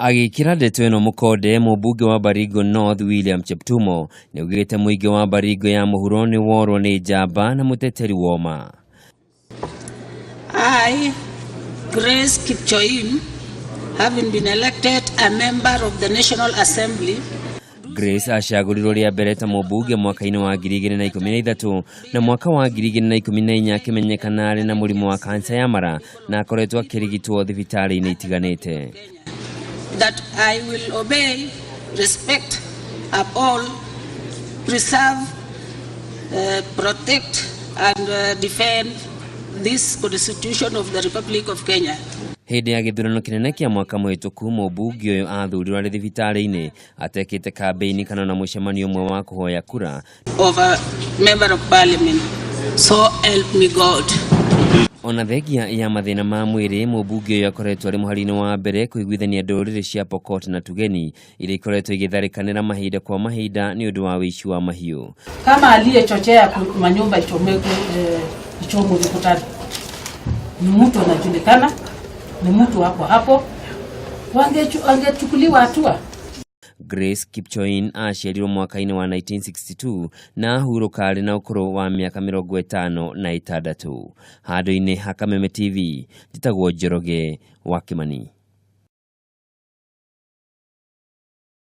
Agĩkĩra ndeto ĩno mũkonde, mũmbunge wa Baringo North William Cheptumo nĩaugĩte mũingĩ wa Baringo ya mũhuro nĩ worwo nĩ njamba na mũteteri woma. I, Grace Kipchoim, having been elected a member of the National Assembly, Grace acagũrirwo rĩa mbere ta mũmbunge mwaka-inĩ wa 2013 na mwaka wa 2014 akĩmenyekana arĩ na mũrimũ wa kansa ya mara na akoretwo akĩrigitwo thibitarĩ-inĩ itiganĩte. That I will obey, respect, uphold, preserve, protect, and defend this Constitution of the Republic of Kenya. Hĩndĩ ya gĩthurano kĩnene kĩa mwaka mũhĩtũku, mũmbunge ũyũ athurirwo arĩ thibitarĩ-inĩ atekĩte kambĩini kana na mũcemanio ũmwe wa kũhoya kura. Of a member of parliament. So help me God. Ona thengia ya mathĩna ma mwĩrĩ, mũmbunge ũyũ akoretwo arĩ mũhari-inĩ wa mbere kũiguithania ndũrĩrĩ cia Pokot na Tugeni iria ikoretwo igĩtharĩkanĩra mahinda kwa mahinda nĩ ũndũ wa wĩici wa mahiũ. Kama aliyechochea manyumba ichomeke, ichomwe mikutano ni mtu anajulikana, ni mtu wako hapo, wangechukuliwa hatua. Grace Kipchoim aciarirwo mwaka-inĩ wa 1962 na ahurũka arĩ na ũkũrũ wa mĩaka 56. Handũ-inĩ ha Kameme TV, njĩtagwo Njoroge wa Kimani.